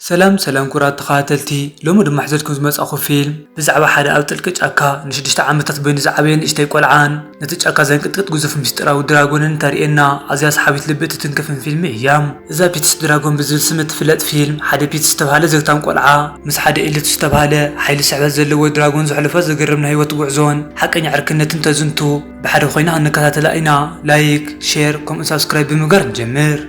ሰላም ሰላም ኩራት ተኸታተልቲ፣ ሎሚ ድማ ሒዘልኩም ዝመጻኹ ፊልም ብዛዕባ ሓደ ኣብ ጥልቂ ጫካ ንሽዱሽተ ዓመታት በይኑ ዝዓበየ ንእሽተይ ቆልዓን ነቲ ጫካ ዘንቅጥቅጥ ግዙፍ ምስጢራዊ ድራጎንን እተርእየና ኣዝያ ሰሓቢት ልቢ እትትንክፍን ፊልም እያ። እዛ ፒትስ ድራጎን ብዝብል ስም እትፍለጥ ፊልም፣ ሓደ ፒትስ ዝተባህለ ዘግታም ቆልዓ ምስ ሓደ ኤሊት ዝተባህለ ሓይሊ ስሕበት ዘለዎ ድራጎን ዘሕለፎ ዘገርም ናይ ህይወት ጉዕዞን ሓቀኛ ዕርክነትን ተዝንቱ ብሓደ ኮይና ክንከታተላ ኢና። ላይክ፣ ሼር ከምኡ ሳብስክራይብ ብምግባር ንጀምር።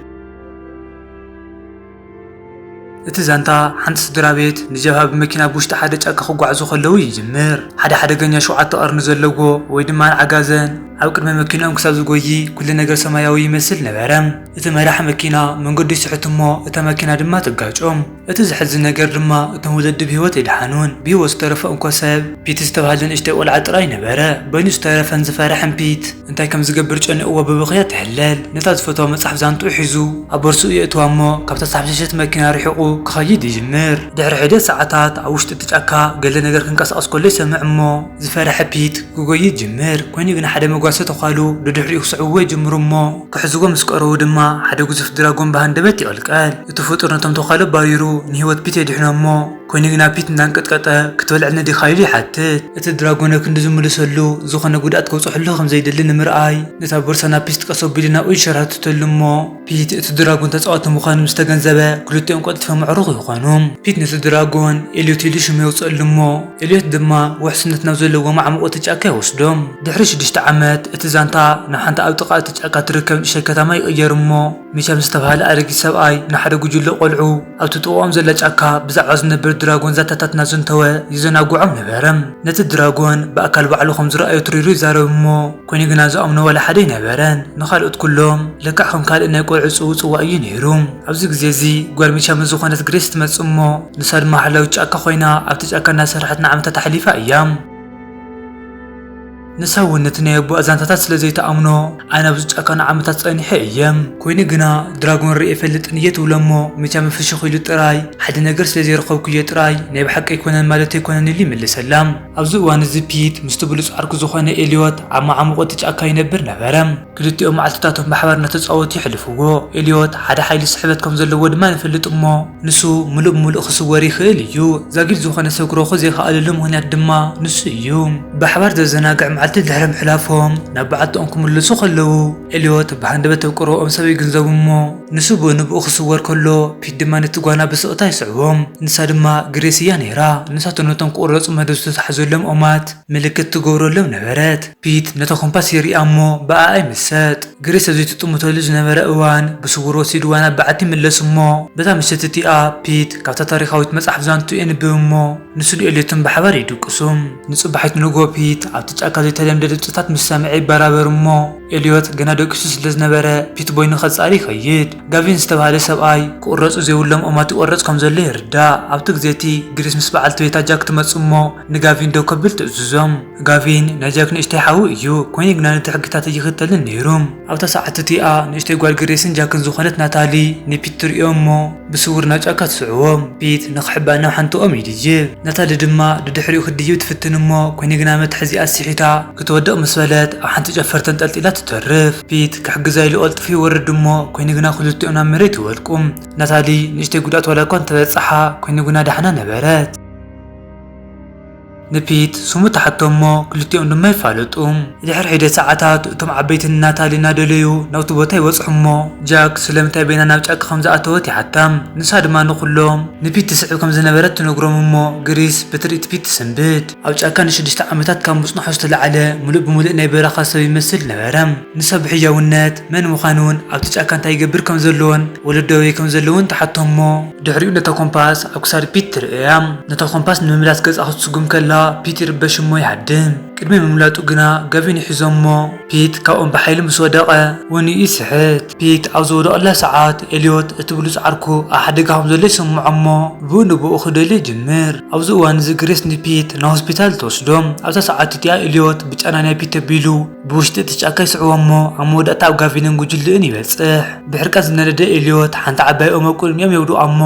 እቲ ዛንታ ሓንቲ ስድራ ቤት ንጀብሃ ብመኪና ብውሽጢ ሓደ ጫካ ክጓዓዙ ከለዉ ይጅምር። ሓደ ሓደገኛ ሸውዓተ ቀርኒ ዘለዎ ወይ ድማ ዓጋዘን ኣብ ቅድሚ መኪንኦም ክሳብ ዝጎይ ኩሉ ነገር ሰማያዊ ይመስል ነበረ። እቲ መራሒ መኪና መንገዱ ይስሕት እሞ እታ መኪና ድማ ትጋጮም። እቲ ዘሕዝን ነገር ድማ እቶም ወለዲ ብህይወት ኣይደሓኑን። ብህይወት ዝተረፈ እንኮ ሰብ ፒት ዝተባህለ ንእሽተይ ቆልዓ ጥራይ ነበረ። በይኑ ዝተረፈን ዝፈርሐን ፒት እንታይ ከም ዝገብር ጨኒቕዎ ብብኽያት ይሕለል። ነታ ዝፈትዋ መጽሓፍ ዛንትኡ ሒዙ ኣብ ቦርስኡ የእትዋ እሞ ካብታ ዝተሓምሸሸት መኪና ርሒቑ ክኸይድ ይጅምር። ድሕሪ ሒደት ሰዓታት ኣብ ውሽጢ እቲ ጫካ ገለ ነገር ክንቀሳቐስ ከሎ ይሰምዕ እሞ ዝፈርሐ ፒት ክጎይ ይጅምር። ኮይኑ ግን ሓደ መጓሰ ተዃሉ ንድሕሪኡ ክስዕብዎ ይጅምሩ እሞ ክሕዝዎ ምስ ቀረቡ ድማ ሓደ ግዙፍ ድራጎን ብሃንደበት ይቕልቀል። እቲ ፍጡር ነቶም ተዃሉ ኣባሪሩ ንህይወት ፒት የድሕኖ እሞ ኮይኑ ግና ፒት እንዳንቀጥቀጠ ክትበልዕኒ ዲኻ ኢሉ ይሓትት። እቲ ድራጎን ኣብ ክንዲ ዝምልሰሉ ዝኾነ ጉድኣት ከብፅሐሉ ከም ዘይደሊ ንምርኣይ ነታ ቦርሳ ናብ ፒት ቀስ ኣቢሉ ናብኡ ይሸራትተሉ እሞ ፒት እቲ ድራጎን ተፃዋቲ ምዃኑ ምስ ተገንዘበ ክልቲኦም ቀልጢፎም ኣዕሩኽ ይኾኑ። ፒት ነቲ ድራጎን ኤልዮት ኢሉ ሽም የውፅአሉ እሞ ኤልዮት ድማ ውሕስነት ናብ ዘለዎ ማዕሙቕ እቲ ጫካ ይወስዶም። ድሕሪ ሽዱሽተ ዓመት እቲ ዛንታ ናብ ሓንቲ ኣብ ጥቓ እቲ ጫካ ትርከብ ንእሽተይ ከተማ ይቕየር እሞ ሚቻም ዝተባህለ ኣረጊት ሰብኣይ ንሓደ ጉጅለ ቆልዑ ኣብቲ ጥቕኦም ዘላ ጫካ ብዛዕባ ዝነብር ድራጎን ዛንታታት እናዘንተወ ይዘናግዖም ነበረ። ነቲ ድራጎን ብኣካል ባዕሉ ከም ዝረኣዮ ትሪሩ ይዛረብ እሞ ኮይኑ ግና ዝኣምኖ ዋላ ሓደ ኣይነበረን። ንኻልኦት ኩሎም ለክዕ ከም ካልእ ናይ ቆልዑ ጽውጽዋይ እዩ ነይሩ። ኣብዚ ግዜ እዚ ጓል ሚቻም ዝኾነት ግሬስ ትመጽእ እሞ ንሳ ድማ ሓላዊት ጫካ ኮይና ኣብቲ ጫካ እናሰርሐት ንዓመታት ኣሕሊፋ እያ። ንሳ እውን ነቲ ናይ ኣቦኣ ዛንታታት ስለ ዘይትኣምኖ ኣነ ኣብዚ ጫካ ንዓመታት ጸኒሐ እየ። ኮይኑ ግና ድራጎን ርእየ እፈልጥን እየ ትብሎ እሞ ሚቻም ፍሽኽ ኢሉ ጥራይ ሓደ ነገር ስለ ዘይረኸብኩ እየ ጥራይ ናይ ብሓቂ ኣይኮነን ማለት ኣይኮነን ኢሉ ይምልሰላ። ኣብዚ እዋን እዚ ፒት ምስቲ ብሉጽ ዓርኩ ዝኾነ ኤልዮት ኣብ መዓሙቕ እቲ ጫካ ይነብር ነበረ። ክልቲኦም መዓልትታቶም ብሓባር እናተጻወቱ የሕልፍዎ። ኤልዮት ሓደ ሓይሊ ስሕበት ከም ዘለዎ ድማ ንፈልጥ እሞ ንሱ ምሉእ ብምሉእ ክስወር ይኽእል እዩ። ዛጊድ ዝኾነ ሰብ ክረኽቦ ዘይከኣለሉ ምኽንያት ድማ ንሱ እዩ። ብሓባር ዘዘናግዕ መዓልቲ ድሕሪ ምሕላፎም ናብ በዓልትኦም ክምለሱ ከለዉ ኤልዮት ብሃንደበት ኣብ ቀረብኦም ሰብ ይግንዘቡ እሞ ንሱ ብኡ ንብኡ ክስወር ከሎ ፒት ድማ ነቲ ጓና ብስቕታ ይስዕቦም። ንሳ ድማ ግሬስ እያ ነይራ። ንሳቶም ነቶም ክቑረጹ መደብ ዝተታሕዘሎም ኦማት ምልክት ትገብረሎም ነበረት። ፒት ነታ ኮምፓስ ይሪኣ እሞ ብኣኣ ይምሰጥ። ግሬስ ኣብ ዘይትጥምተሉ ዝነበረ እዋን ብስውር ወሲድዋ ናብ በዓቲ ይምለስ እሞ በታ ምሸት እቲኣ ፒት ካብታ ታሪኻዊት መጽሓፍ ዛንቱ የንብብ እሞ ንሱን ኤልዮትን ብሓባር ይድቅሱ። ንጽባሒት ንግሆ ፒት ኣብቲ ጫካ ዘይተለምደ ድምጽታት ምስ ሰምዐ ይበራበር እሞ ኤልዮት ገና ደቂሱ ስለ ዝነበረ ፒት በይኑ ከጻሪ ይኸይድ። ጋቪን ዝተባህለ ሰብኣይ ክቑረጹ ዘይብሎም ኦማት ይቆርጽ ከም ዘሎ ይርዳእ። ኣብቲ ግዜ እቲ ግሬስ ምስ በዓልቲ ቤታ ጃክ ትመጽእ እሞ ንጋቪን ደው ከብል ትእዝዞም። ጋቪን ናይ ጃክ ንእሽተይ ሓው እዩ፣ ኮይኑ ግና ነቲ ሕግታት ኣይኽተልን ነይሩ። ኣብታ ሰዓት እቲኣ ንእሽተይ ጓል ግሬስን ጃክን ዝኾነት ናታሊ ንፒት ትርእዮ እሞ ብስውር ናብ ጫካ ትስዕቦም። ፒት ንኽሕባ ናብ ሓንቲ ኦም ይድይብ። ናታሊ ድማ ድድሕሪኡ ክትድይብ ትፍትን እሞ ኮይኑ ግና መትሓዚኣ ስሒታ ክትወድቕ ምስ በለት ኣብ ሓንቲ ጨፈር ተንጠልጢላ ትተርፍ። ፒት ክሕግዛ ኢሉ ቀልጢፉ ይወርድ እሞ ኮይኑ ግና ክልቲኦም ናብ መሬት ይወድቁ። ናታሊ ንእሽተይ ጉድኣት ዋላ እኳ እንተበጽሓ ኮይኑ ግና ዳሕና ነበረት። ንፒት ስሙ ተሓቶ እሞ ክልቲኦም ድማ ይፋለጡ። ድሕሪ ሒደት ሰዓታት እቶም ዓበይቲ ንናታሊ እናደለዩ ናብቲ ቦታ ይበጽሑ እሞ ጃክ ስለምንታይ በይና ናብ ጫካ ከም ዝኣተወት ይሓታ። ንሳ ድማ ንኹሎም ንፒት ትስዕብ ከም ዝነበረት ትነግሮም እሞ ግሪስ ብትርኢት ፒት ትስንብድ። ኣብ ጫካ ንሽዱሽተ ዓመታት ካብ ምጽንሖ ዝተላዕለ ምሉእ ብምሉእ ናይ በረኻ ሰብ ይመስል ነበረ። ንሳ ብሕያውነት መን ምዃኑን ኣብቲ ጫካ እንታይ ይገብር ከም ዘለዎን ወለዶ ኣበይ ከም ዘለውን ትሓቶ እሞ ድሕሪኡ ነታ ኮምፓስ ኣብ ክሳድ ፒት ትርእያ። ነታ ኮምፓስ ንምምላስ ገጻ ክትስጉም ከላ ፒት ይርበሽ እሞ ይሃድም። ቅድሚ ምምላጡ ግና ጋቪን ይሕዞ እሞ ፒት ካብኦም ብሓይሊ ምስ ወደቐ ወኒኡ ይስሕት። ፒት ኣብ ዝወደቐላ ሰዓት ኤልዮት እቲ ብሉጽ ዓርኩ ኣብ ሓደጋ ከም ዘሎ ይስምዖ እሞ ብኡ ንብኡ ክደልዮ ይጅምር። ኣብዚ እዋን እዚ ግሬስ ንፒት ናብ ሆስፒታል ትወስዶ። ኣብታ ሰዓት እቲኣ ኤልዮት ብጫና ናይ ፒት ኣቢሉ ብውሽጢ እቲ ጫካ ይስዕቦ እሞ ኣብ መወዳእታ ኣብ ጋቪንን ጉጅልእን ይበጽሕ። ብሕርቃን ዝነደደ ኤልዮት ሓንቲ ዓባይ ኦም ኣብ ቅድሚኦም የውድቓ እሞ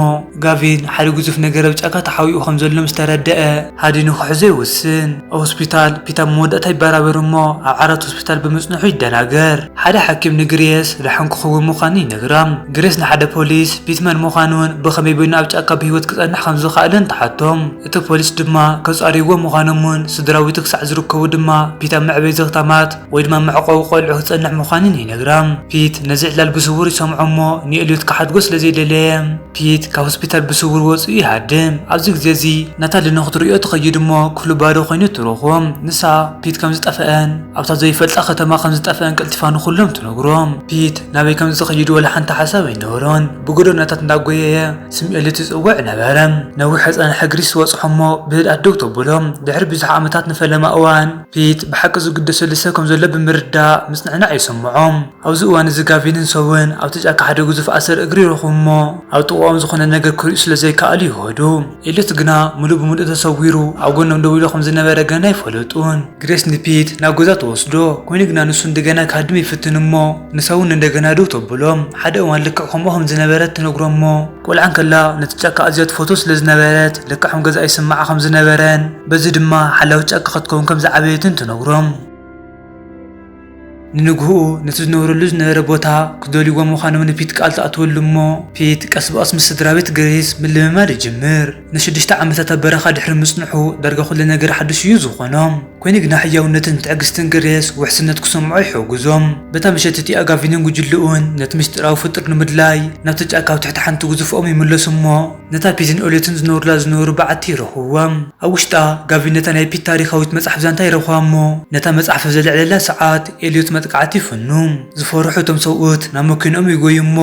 ጋቪን ሓደ ግዙፍ ነገር ኣብ ጫካ ተሓቢኡ ከም ዘሎ ምስ ተረደአ ሃዲኑ ክሕዞ ይውስን። ኣብ ሆስፒታል ፒት ኣብ ኣብ መወዳእታ ይበራበር እሞ ኣብ ዓራት ሆስፒታል ብምጽንሑ ይደናገር። ሓደ ሓኪም ንግሬስ ደሓን ክኸውን ምዃኑ ይነግራ። ግሬስ ንሓደ ፖሊስ ፒት መን ምዃኑን ብኸመይ በይኑ ኣብ ጫካ ብህይወት ክጸንሕ ከም ዝኸኣለን ትሓቶም። እቲ ፖሊስ ድማ ከጻርይዎ ምዃኖምን ስድራቤቱ ክሳዕ ዝርከቡ ድማ ፒት ኣብ መዕበይ ዘኽታማት ወይ ድማ መዕቆቢ ቆልዑ ክጸንሕ ምዃኑን ይነግራ። ፒት ነዚ ዕላል ብስውር ይሰምዖ እሞ ንኤልዮት ክሓድጎ ስለ ዘይደለየ ፒት ካብ ሆስፒታል ብስውር ወጺኡ ይሃድም። ኣብዚ ግዜ እዚ ናታሊ ንኽትርእዮ ትኸይድ እሞ ክፍሉ ባዶ ኮይኑ ትረኽቦ። ንሳ ፒት ከም ዝጠፍአን ኣብታ ዘይፈልጣ ከተማ ከም ዝጠፍአን ቀልጢፋ ንኹሎም ትነግሮም። ፒት ናበይ ከም ዝኸይድ ወላ ሓንቲ ሓሳብ ኣይነበሮን። ብጎደናታት እንዳጎየየ ስም ኤልዮት ይጽውዕ ነበረ። ነዊሕ ዝጸንሐ ግሪስ ዝበጽሖ እሞ ብህድኣት ደው ተብሎም። ድሕሪ ብዙሕ ዓመታት ንፈለማ እዋን ፒት ብሓቂ ዝግደሰሉ ሰብ ከም ዘሎ ብምርዳእ ምጽንናዕ ይስምዖም። ኣብዚ እዋን እዚ ጋቪንን ሰውን ኣብቲ ጫካ ሓደ ግዙፍ ኣሰር እግሪ ይረኽቡ እሞ ኣብ ጥቕኦም ዝኾነ ነገር ክርእዩ ስለ ዘይከኣሉ ይውህዱ። ኤልዮት ግና ምሉእ ብምሉእ ተሰዊሩ ኣብ ጎኖም ደው ኢሉ ከም ዝነበረ ገና ኣይፈለጡን። ግሬስ ንፒት ናብ ገዛ ትወስዶ፣ ኮይኑ ግና ንሱ እንደገና ክሃድም ይፍትን እሞ ንሳ እውን እንደገና ደው ተብሎም። ሓደ እዋን ልክዕ ከምኡ ከም ዝነበረት ትነግሮ እሞ ቆልዓ እንከላ ነቲ ጫካ ኣዝያ ትፈትዎ ስለ ዝነበረት ልክዕ ከም ገዛኣ ይስምዓ ከም ዝነበረን በዚ ድማ ሓላዊት ጫካ ክትከውን ከም ዝዓበየትን ትነግሮም። ንንግህኡ ነቲ ዝነብረሉ ዝነበረ ቦታ ክደልይዎ ምዃኖም ንፒት ቃል ትኣትወሉ እሞ ፒት ቀስ ብቐስ ምስ ስድራ ቤት ግሬስ ምልምማድ ይጅምር። ንሽዱሽተ ዓመታት ኣብ በረኻ ድሕሪ ምጽንሑ ዳርጋ ኩሉ ነገር ሓድሽ እዩ ዝኾኖ። ኮይኑ ግና ሕያውነትን ትዕግስትን ግሬስ ውሕስነት ክሰምዖ ይሕግዞም። በታ ምሸት እቲኣ ጋቪንን ጉጅልኡን ነቲ ምስጢራዊ ፍጡር ንምድላይ ናብቲ ጫካ ኣብ ትሕቲ ሓንቲ ግዙፍ ኦም ይምለሱ እሞ ነታ ፒትን ኦሌትን ዝነብሩላ ዝነበሩ በዓቲ ይረኽብዎም። ኣብ ውሽጣ ጋቪን ነታ ናይ ፒት ታሪኻዊት መጽሓፍ ዛንታ ይረኽባ እሞ ነታ መጽሓፍ ኣብ ዘልዕለላ ሰዓት ኤልዮት መጥቃዕቲ ይፍኑ። ዝፈርሑ እቶም ሰብኡት ናብ መኪንኦም ይጎዩ እሞ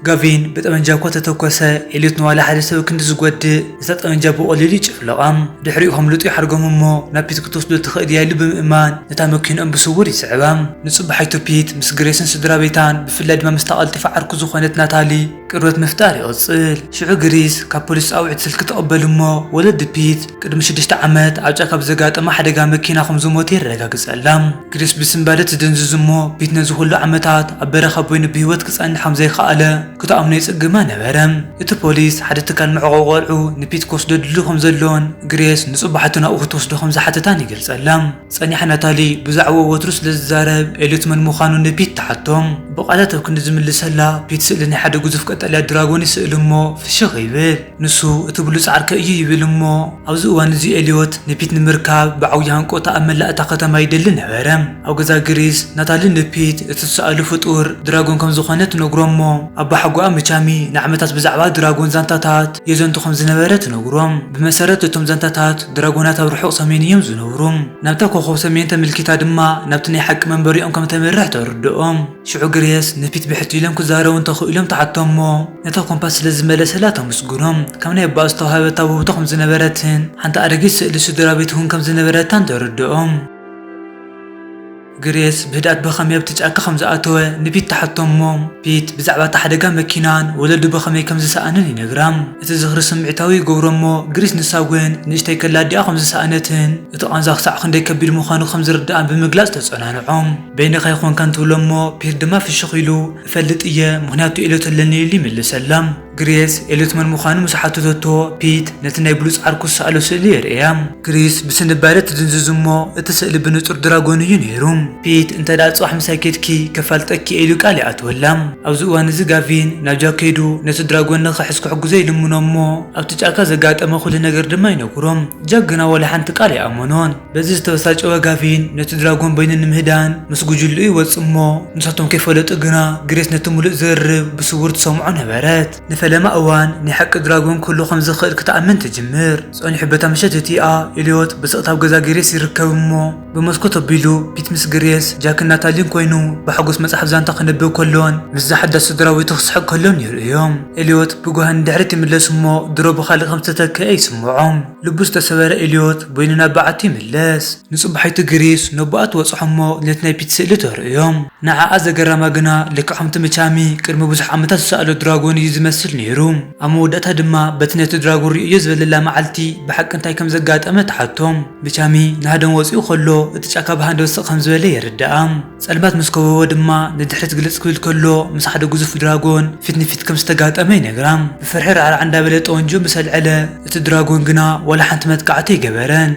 ጋቪን ብጠመንጃ እኳ ተተኮሰ ኤልዮት ንዋላ ሓደ ሰብ ክንዲ ዝጎድእ ነታ ጠመንጃ ብቐሊሉ ይጭፍልቓ። ድሕሪኡ ከምልጡ ይሓርጎም እሞ ናብ ፒት ክትወስዶ ትኽእል እያ ኢሉ ብምእማን ነታ መኪንኦም ብስውር ይስዕባ። ንጽባሒቱ ፒት ምስ ግሬስን ስድራ ቤታን ብፍላይ ድማ ምስታ ቀልጢፋ ዓርኩ ዝኾነት ናታሊ ቅርበት ምፍጣር ይቕጽል። ሽዑ ግሪስ ካብ ፖሊስ ጻውዒት ስልኪ ትቕበል እሞ ወለዲ ፒት ቅድሚ ሽዱሽተ ዓመት ኣብ ጫካ ብዘጋጠመ ሓደጋ መኪና ከም ዝሞተ የረጋግጸላ። ግሪስ ብስንባደ ትድንዝዝ እሞ ፒት ነዚ ኩሉ ዓመታት ኣብ በረኻ በይኑ ብህይወት ክጸንሕ ከም ዘይከኣለ ክትኣምኖ ይጽግማ ነበረ። እቲ ፖሊስ ሓደ ትካል መዕቆቢ ቆልዑ ንፒት ክወስዶ ድሉ ከም ዘሎን ግሬስ ንጽባሕቱ ናብኡ ክትወስዶ ከም ዝሓተታን ይገልጸላ። ጸኒሓ ናታሊ ብዛዕባኡ ወትሩ ስለ ዝዛረብ ኤልዮት መን ምዃኑ ንፒት ትሓቶም። ብቓላት ኣብ ክንዲ ዝምልሰላ ፒት ስእሊ ናይ ሓደ ግዙፍ ቀጠልያ ድራጎን ይስእል እሞ ፍሽኽ ይብል። ንሱ እቲ ብሉጽ ዓርከ እዩ ይብል እሞ ኣብዚ እዋን እዚ ኤልዮት ንፒት ንምርካብ ብዓብዪ ሃንቆታ ኣብ መላእ እታ ከተማ ይደሊ ነበረ። ኣብ ገዛ ግሪስ ናታሊ ንፒት እቲ ዝሰኣሉ ፍጡር ድራጎን ከም ዝኾነ ትነግሮ እሞ ኣባሓጎኣ ምቻሚ ንዓመታት ብዛዕባ ድራጎን ዛንታታት የዘንቱ ከም ዝነበረ ትነግሮም። ብመሰረት እቶም ዛንታታት ድራጎናት ኣብ ርሑቕ ሰሜን እዮም ዝነብሩ። ናብታ ኮኾብ ሰሜን ተመልኪታ ድማ ናብቲ ናይ ሓቂ መንበሪኦም ከም ተምርሕ ተርድኦም። ሽዑ ግሬስ ንፒት ብሕቲ ኢሎም ክዛረቡ እንተኽኢሎም ትሓቶ እሞ ነታ ኮምፓስ ስለ ዝመለሰላ ተመስግኖም። ካብ ናይ ኣቦኣ ዝተዋህበታ ውህብቶ ከም ዝነበረትን ሓንቲ ኣረጊት ስእሊ ስድራ ቤት እውን ከም ዝነበረታን ተርድኦም። ግሬስ ብህድኣት ብኸመይ ኣብቲ ጫካ ከም ዝኣተወ ንፒት ትሓቶ እሞ ፒት ብዛዕባ እቲ ሓደጋ መኪናን ወለዱ ብኸመይ ከም ዝሰኣንን ይነግራ። እቲ ዝኽሪ ስምዒታዊ ይገብሮ እሞ ግሪስ ንሳ እውን ንእሽተይ ከላ ኣዲኣ ከም ዝሰኣነትን እቲ ቃንዛ ክሳዕ ክንደይ ከቢድ ምዃኑ ከም ዝርድኣን ብምግላጽ ተጸናንዖም። በይንኻ ኣይኮንካን ትብሎ እሞ ፒት ድማ ፍሽኽ ኢሉ እፈልጥ እየ፣ ምኽንያቱ ኤልዮት ኣለኒ ኢሉ ይምልሰላ። ግሬስ ኤልዮት መን ምዃኑ ምስ ሓተተቶ ፒት ነቲ ናይ ብሉጽ ዓርኩ ዝሰኣሎ ስእሊ የርእያ። ግሪስ ብስንባደ ትድንዝዝ እሞ እቲ ስእሊ ብንጹር ድራጎን እዩ ነይሩ። ፒት እንተ ደኣ ጽባሕ ምሳይ ኬድኪ ከፋልጠኪ እየ ኢሉ ቃል ይኣትወላ። ኣብዚ እዋን እዚ ጋቪን ናብ ጃክ ከይዱ ነቲ ድራጎን ንኽሕዝ ክሕግዞ ይልምኖ እሞ ኣብቲ ጫካ ዘጋጠመ ኩሉ ነገር ድማ ይነግሮ። ጃክ ግና ወላ ሓንቲ ቃል ኣይኣመኖን። በዚ ዝተበሳጨወ ጋቪን ነቲ ድራጎን በይኑ ንምህዳን ምስ ጉጅልኡ ይወጽእ እሞ ንሳቶም ከይፈለጡ ግና ግሬስ ነቲ ምሉእ ዝርርብ ብስውር ትሰምዖ ነበረት። ንፈለማ እዋን ናይ ሓቂ ድራጎን ክህሉ ከም ዝኽእል ክትኣምን ትጅምር። ጸኒሑ በታ ምሸት እቲኣ ኤልዮት ብስቕታ ኣብ ገዛ ግሬስ ይርከብ እሞ ብመስኮት ኣቢሉ ፒት ምስ ግሬስ ጃክን ናታሊን ኮይኑ ብሓጎስ መጽሓፍ ዛንታ ክነብብ ከሎን ምስዛ ሓዳስ ስድራቤቱ ክስሕቕ ከሎን ይርእዮም። ኤልዮት ብጓሂ ንድሕሪት ይምለስ እሞ ድሮ ብኻልእ ከም ዝተተክአ ይስምዖም። ልቡ ዝተሰበረ ኤልዮት በይኑ ናብ በዓቲ ይምለስ። ንጽባሒቱ ግሪስ ነቦኣ ትበጽሖ እሞ ነቲ ናይ ፒት ስእሊ ተርእዮም። ንዓኣ ዘገረማ ግና ልክዕ ከምቲ ምቻሚ ቅድሚ ብዙሕ ዓመታት ዝሰኣሎ ድራጎን እዩ ዝመስል ነይሩ። ኣብ መወዳእታ ድማ በቲ ነቲ ድራጎን ርእዮ ዝበለላ መዓልቲ ብሓቂ እንታይ ከም ዘጋጠመ ትሓቶም። ምቻሚ ንሃደን ወጺኡ ከሎ እቲ ጫካ ብሃንደበት ስቕ ከም ዝበለ የረድኣ። ጸልማት ምስ ከበቦ ድማ ንድሕሪት ግልጽ ክብል ከሎ ምስ ሓደ ግዙፍ ድራጎን ፊት ንፊት ከም ዝተጋጠመ ይነግራ። ብፍርሒ ራዕራዕ እንዳበለ ጠወንጅኡ ምስ ኣልዐለ እቲ ድራጎን ግና ዋላ ሓንቲ መጥቃዕቲ ኣይገበረን።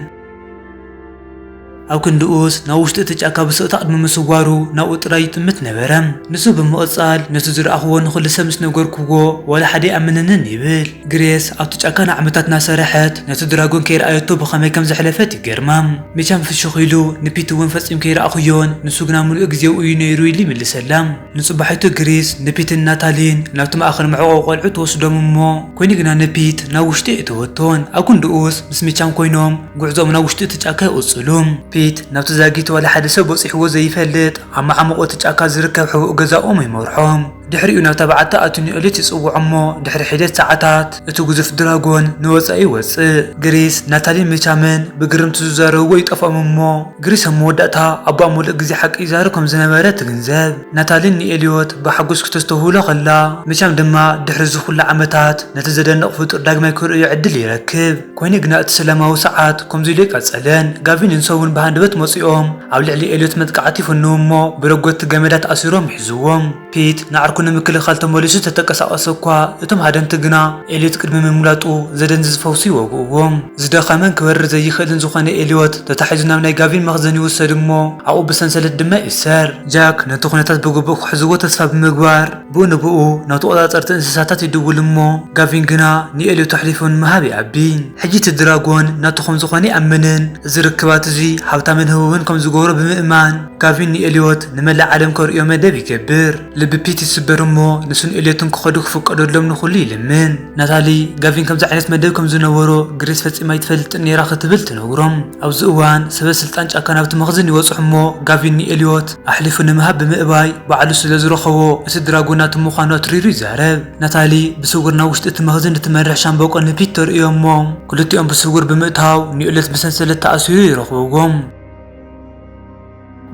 ኣብ ክንድኡስ ናብ ውሽጢ እቲ ጫካ ብስቕታ ቅድሚ ምስዋሩ ናብኡ ጥራይ ይጥምት ነበረ። ንሱ ብምቕጻል፣ ነቲ ዝረኣኽዎ ንኹሉ ሰብ ምስ ነገርኩዎ፣ ዋላ ሓደ ኣይኣመነንን ይብል። ግሬስ ኣብቲ ጫካ ንዓመታት እናሰርሐት፣ ነቲ ድራጎን ከይረኣየቶ ብኸመይ ከም ዘሕለፈት ይገርማ። ሚቻም ፍሽኽ ኢሉ፣ ንፒት እውን ፈጺሙ ከይረኣኹዮን፣ ንሱ ግና ምሉእ ግዜኡ እዩ ነይሩ ኢሉ ይምልሰላ። ንጽባሒቱ ግሪስ ንፒትን ናታሊን ናብቲ ማእከል መዕቆቢ ቆልዑ ትወስዶም እሞ፣ ኮይኑ ግና ንፒት ናብ ውሽጢ እተወቶን። ኣብ ክንድኡስ ምስ ሚቻም ኮይኖም ጉዕዞኦም ናብ ውሽጢ እቲ ጫካ ይቕጽሉ። ፒት ናብቲ ዛጊት ዋላ ሓደ ሰብ በጺሕዎ ዘይፈልጥ ኣብ መዓሙቕ እቲ ጫካ ዝርከብ ሕቡእ ገዛኦም ይመርሖም። ድሕሪኡ ናብታ በዓቲ ኣትዩ ንኤልዮት ይጽውዖ እሞ፣ ድሕሪ ሒደት ሰዓታት እቲ ግዙፍ ድራጎን ንወጻኢ ይወጽእ። ግሪስ፣ ናታሊን ሚቻምን ብግርምቲ ዝዛረብዎ ይጠፍኦም እሞ፣ ግሪስ ኣብ መወዳእታ ኣቦኣ ምሉእ ግዜ ሓቂ ይዛረብ ከም ዝነበረ ትግንዘብ። ናታሊን ንኤልዮት ብሓጎስ ክተስተውህሎ ከላ፣ ሚቻም ድማ ድሕሪ እዚ ኩሉ ዓመታት ነቲ ዘደንቕ ፍጡር ዳግማይ ክርእዮ ዕድል ይረክብ። ኮይኑ ግና እቲ ሰላማዊ ሰዓት ከምዚ ኢሉ ኣይቀጸለን። ጋቪንን ሰቡን ብሃንደበት መጺኦም ኣብ ልዕሊ ኤልዮት መጥቃዕቲ ይፍንዉ እሞ፣ ብረጎድቲ ገመዳት ኣሲሮም ይሕዝዎም። ፒት ንዓርኩ ንምክልኻል ተመሊሱ ተተንቀሳቐሰ እኳ፣ እቶም ሃደንቲ ግና ኤልዮት ቅድሚ ምምላጡ ዘደንዝዝ ፈውሲ ይወግእዎ። ዝደኸመን ክበርር ዘይኽእልን ዝኾነ ኤልዮት ተታሒዙ ናብ ናይ ጋቪን መኽዘን ይውሰድ እሞ፣ ኣብኡ ብሰንሰለት ድማ ይእሰር። ጃክ ነቲ ኩነታት ብግቡእ ክሕዝዎ ተስፋ ብምግባር፣ ብኡ ንብኡ ናብ ተቖጻጸርቲ እንስሳታት ይድውል እሞ፣ ጋቪን ግና ንኤልዮት ኣሕሊፉ ንምሃብ ይኣቢ። ሕጂ እቲ ድራጎን ናቱ ከም ዝኾነ ይኣምንን፣ እዚ ርክባት እዚ ሃብታምን ህቡብን ከም ዝገብሮ ብምእማን፣ ጋቪን ንኤልዮት ንመላእ ዓለም ከርእዮ መደብ ይገብር። ልቢ ፒት ይስበር እሞ፣ ንሱን ኤልዮትን ክኸዱ ክፍቀደሎም ንኹሉ ይልምን። ናታሊ፣ ጋቪን ከምዚ ዓይነት መደብ ከም ዝነበሮ ግሬስ ፈጺማ ኣይትፈልጥን ነይራ ክትብል ትነግሮም። ኣብዚ እዋን፣ ሰበ ስልጣን ጫካ ናብቲ መኽዝን ይበጽሑ እሞ፣ ጋቪን ንኤልዮት ኣሕሊፉ ንምሃብ ብምእባይ፣ ባዕሉ ስለ ዝረኸቦ፣ እቲ ድራጎን ናቱ ምዃኑ ኣትሪሩ ይዛረብ። ናታሊ፣ ብስውር ናብ ውሽጢ እቲ መኽዝን እትመርሕ ሻምበቆ ንፒት ተርእዮ እሞ፣ ክልቲኦም ብስውር ብምእታው፣ ንኤልዮት ብሰንሰለት ተኣሲሩ ይረኽብዎም።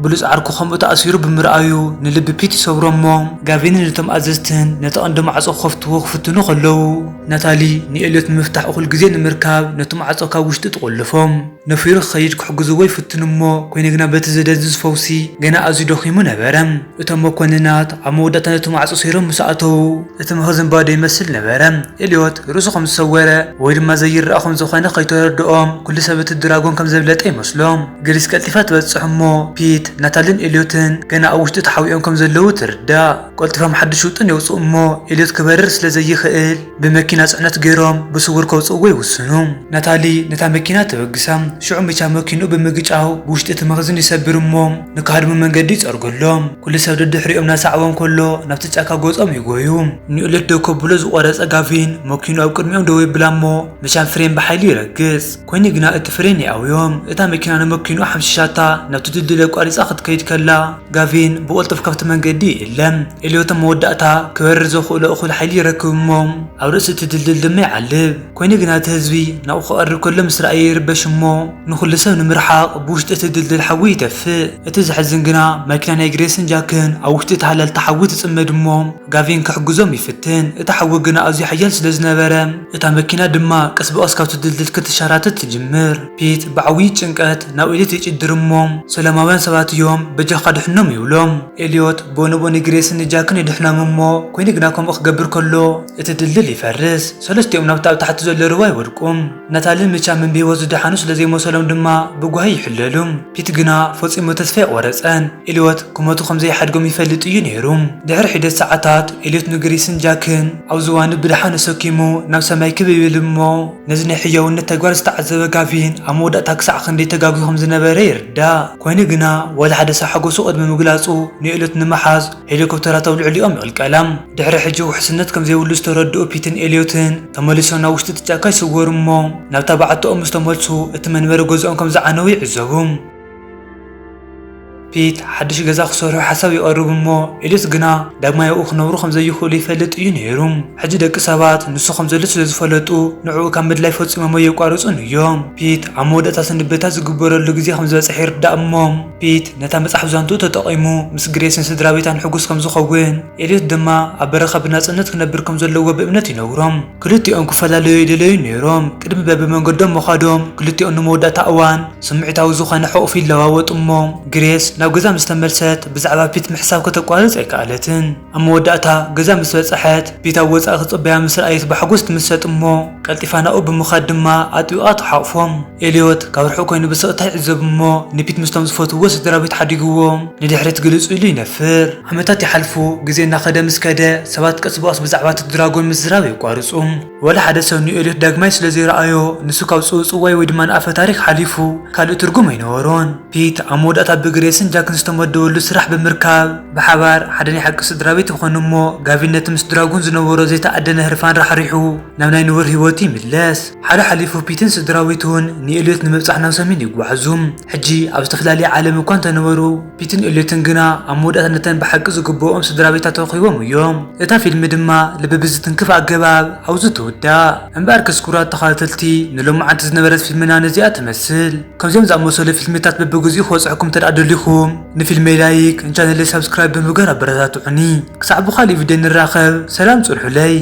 ብሉጽ ዓርኩ ከምኡ ተኣሲሩ ብምርኣዩ ንልቢ ፒት ይሰብሮ እሞ፣ ጋቪንን እቶም ኣዘዝትን ነቲ ቀንዲ ማዕጾ ክኸፍትዎ ክፍትኑ ከለዉ፣ ናታሊ ንኤልዮት ንምፍታሕ እኹል ግዜ ንምርካብ ነቲ ማዕጾ ካብ ውሽጢ ትቖልፎ። ነፊሩ ክኸይድ ክሕግዝዎ ይፍትኑ እሞ፣ ኮይኑ ግና በቲ ዘደንዝዝ ፈውሲ ገና ኣዝዩ ደኺሙ ነበረ። እቶም መኮንናት ኣብ መወዳእታ ነቲ ማዕጾ ሰይሮም ምስ ኣተዉ፣ እቲ መኽዝን ባዶ ይመስል ነበረ። ኤልዮት ርእሱ ከም ዝሰወረ ወይ ድማ ዘይረኣ ከም ዝኾነ ከይተረድኦም፣ ኩሉ ሰብ እቲ ድራጎን ከም ዘብለጠ ይመስሎም። ግሪስ ቀልጢፋ ትበጽሕ እሞ፣ ፒት፣ ናታልን ኤልዮትን ገና ኣብ ውሽጢ ተሓቢኦም ከም ዘለዉ ትርዳእ። ቀልጢፎም ሓድሽ ውጥን የውጽኡ እሞ፣ ኤልዮት ክበርር ስለ ዘይኽእል፣ ብመኪና ጽዕነት ገይሮም ብስውር ከውጽእዎ ይውስኑ። ናታሊ ነታ መኪና ተበግሳ። ሽዑ ሚቻም መኪንኡ ብምግጫው ብውሽጢ እቲ መኽዝን ይሰብር እሞ፣ ንክሃድሙ መንገዲ ይጸርገሎም። ኩሉ ሰብ ደድሕሪኦም እናሰዓቦም ከሎ ናብቲ ጫካ ገጾም ይጎዩ። ንኤልዮት ደው ከብሎ ዝቖረጸ ጋቪን መኪንኡ ኣብ ቅድሚኦም ደው የብላ እሞ፣ ሚቻም ፍሬን ብሓይሊ ይረግጽ። ኮይኑ ግና እቲ ፍሬን ይኣውዮም። እታ መኪና ንመኪንኡ ሓምሺሻታ ናብቲ ድልድል ኣቋሪጻ ክትከይድ ከላ፣ ጋቪን ብቕልጡፍ ካብቲ መንገዲ ይእለ። ኤልዮት ኣብ መወዳእታ ክበርር ዘኽእሎ እኹል ሓይሊ ይረክብ እሞ፣ ኣብ ርእሲ እቲ ድልድል ድማ ይዓልብ። ኮይኑ ግና እቲ ህዝቢ ናብኡ ክቐርብ ከሎ ምስ ረኣየ ይርበሽ እሞ፣ ንኹሉ ሰብ ንምርሓቕ ብውሽጢ እቲ ድልድል ሓዊ ይተፍእ። እቲ ዘሕዝን ግና፣ መኪና ናይ ግሬስን ጃክን ኣብ ውሽጢ እቲ ሃላልታ ሓዊ ትጽመድ እሞ፣ ጋቪን ክሕግዞም ይፍትን። እቲ ሓዊ ግና ኣዝዩ ሓያል ስለ ዝነበረ፣ እታ መኪና ድማ ቀስ ብቐስ ካብቲ ድልድል ክትሸራተት ትጅምር። ፒት ብዓብዪ ጭንቀት ናብ ኤልዮት ይጭድር እሞ፣ ሰላማውያን ሰባት እዮም፣ በጃኻ ድሕኖም ይብሎም። ኤልዮት ብኡ ንብኡ ንግሬስን ንጃክን የድሕኖም እሞ፣ ኮይኑ ግና ከምኡ ክገብር ከሎ፣ እቲ ድልድል ይፈርስ። ሰለስቲኦም ናብቲ ኣብ ታሕቲ ዘሎ ሩባ ይወድቁ። ናታልን ሚቻምን ብህይወት ዝደሓኑ ስለ ዘይመሰሎም ድማ ብጓሂ ይሕለሉ። ፒት ግና ፈጺሙ ተስፋ ኣይቆረጸን። ኤልዮት ክሞቱ ከም ዘይሓድጎም ይፈልጥ እዩ ነይሩ። ድሕሪ ሒደት ሰዓታት፣ ኤልዮት ንግሪስን ጃክን ኣብ ዝባኑ ብደሓን ኣሰኪሙ ናብ ሰማይ ክብ ይብል እሞ፣ ነዚ ናይ ሕያውነት ተግባር ዝተዓዘበ ጋቪን ኣብ መወዳእታ ክሳዕ ክንደይ ተጋግዩ ከም ዝነበረ ይርዳእ። ኮይኑ ግና፣ ዋላ ሓደ ሰብ ሓጎሱ ቅድሚ ምግላጹ፣ ንኤልዮት ንምሓዝ ሄሊኮፕተራት ኣብ ልዕሊኦም ይቕልቀላ። ድሕሪ ሕጂ ውሕስነት ከም ዘይብሉ ዝተረድኡ ፒትን ኤልዮትን፣ ተመሊሶም ናብ ውሽጢ እቲ ጫካ ይስወሩ እሞ፣ ናብታ በዓትኦም ምስ ተመልሱ፣ እቲ መንበሪ ገዝኦም ከም ዝዓነዉ ይዕዘቡ። ፒት ሓድሽ ገዛ ክሰርሑ ሓሳብ የቕርብ እሞ፣ ኤልዮት ግና ዳግማይ ኣብኡ ክነብሩ ከም ዘይኽእሉ ይፈልጥ እዩ ነይሩ። ሕጂ ደቂ ሰባት ንሱ ከም ዘሎ ስለ ዝፈለጡ፣ ንዕኡ ካብ ምድላይ ፈጺሞም ኣየቋርጹን እዮም። ፒት ኣብ መወዳእታ ስንብታ ዝግበረሉ ግዜ ከም ዝበጽሐ ይርዳእ እሞ፣ ፒት ነታ መጽሓፍ ዛንትኡ ተጠቒሙ ምስ ግሬስን ስድራ ቤታን ሕጉስ ከም ዝኸውን፣ ኤልዮት ድማ ኣብ በረኻ ብናጽነት ክነብር ከም ዘለዎ ብእምነት ይነግሮም። ክልቲኦም ክፈላለዩ ኣይደለዩን ነይሮም። ቅድሚ በብመንገዶም ምኻዶም፣ ክልቲኦም ንመወዳእታ እዋን ስምዒታዊ ዝኾነ ሕቑፍ ይለዋወጡ እሞ፣ ግሬስ ናብ ገዛ ምስ ተመልሰት ብዛዕባ ፒት ምሕሳብ ከተቋርጽ ኣይከኣለትን። ኣብ መወዳእታ ገዛ ምስ በጽሐት ፒት ኣብ ወጻኢ ክጽበያ ምስ ረኣየት ብሓጎስ ትምሰጥ እሞ ቀልጢፋ ናብኡ ብምኻድ ድማ ኣጥቢቓ ትሓቑፎ። ኤልዮት ካብ ርሑቕ ኮይኑ ብስቕታ ይዕዘብ እሞ ንፒት ምስቶም ዝፈትውዎ ስድራ ቤት ሓዲግዎም ንድሕሪት ግልጽ ኢሉ ይነፍር። ዓመታት ይሓልፉ፣ ግዜ እናኸደ ምስ ከደ ሰባት ቀስ ብቐስ ብዛዕባ እቲ ድራጎን ምዝራብ የቋርጹ። ወላ ሓደ ሰብ ንኤልዮት ዳግማይ ስለ ዘይረኣዮ ንሱ ካብ ጽውጽዋይ ወይ ድማ ንኣፈ ታሪክ ሓሊፉ ካልእ ትርጉም ኣይነበሮን። ፒት ኣብ መወዳእታ ብግሬስን ጃክን ዝተመደበሉ ስራሕ ብምርካብ ብሓባር ሓደ ናይ ሓቂ ስድራ ቤት ይኾኑ እሞ ጋቪን ነቲ ምስ ድራጎን ዝነበሮ ዘይተኣደነ ህርፋን ራሕሪሑ ናብ ናይ ንቡር ህይወቱ ይምለስ። ሓደ ሓሊፉ ፒትን ስድራ ቤቱን ንኤልዮት ንምብጻሕ ናብ ሰሜን ይጓዓዙ። ሕጂ ኣብ ዝተፈላለየ ዓለም እኳ እንተነበሩ ፒትን ኤልዮትን ግና ኣብ መወዳእታ ነተን ብሓቂ ዝግብኦም ስድራ ቤታት ተረኺቦም እዮም። እታ ፊልም ድማ ልቢ ብዝትንክፍ ኣገባብ ኣብዚ ትውዳእ። እምበኣር ክስኩራት ተኸታተልቲ ንሎማዓንቲ ዝነበረት ፊልምና ነዚኣ ትመስል። ከምዚኦም ዝኣመሰሉ ፊልምታት በብግዚኡ ክበጽሐኩም እንተ ደኣ ደሊኹም ንፊልመይ ላይክ ንቻነለይ ሳብስክራይብ ብምግባር ኣበረታትዑኒ። ክሳዕ ብኻልእ ቪድዮ ንራኸብ ሰላም ጽንሑለይ።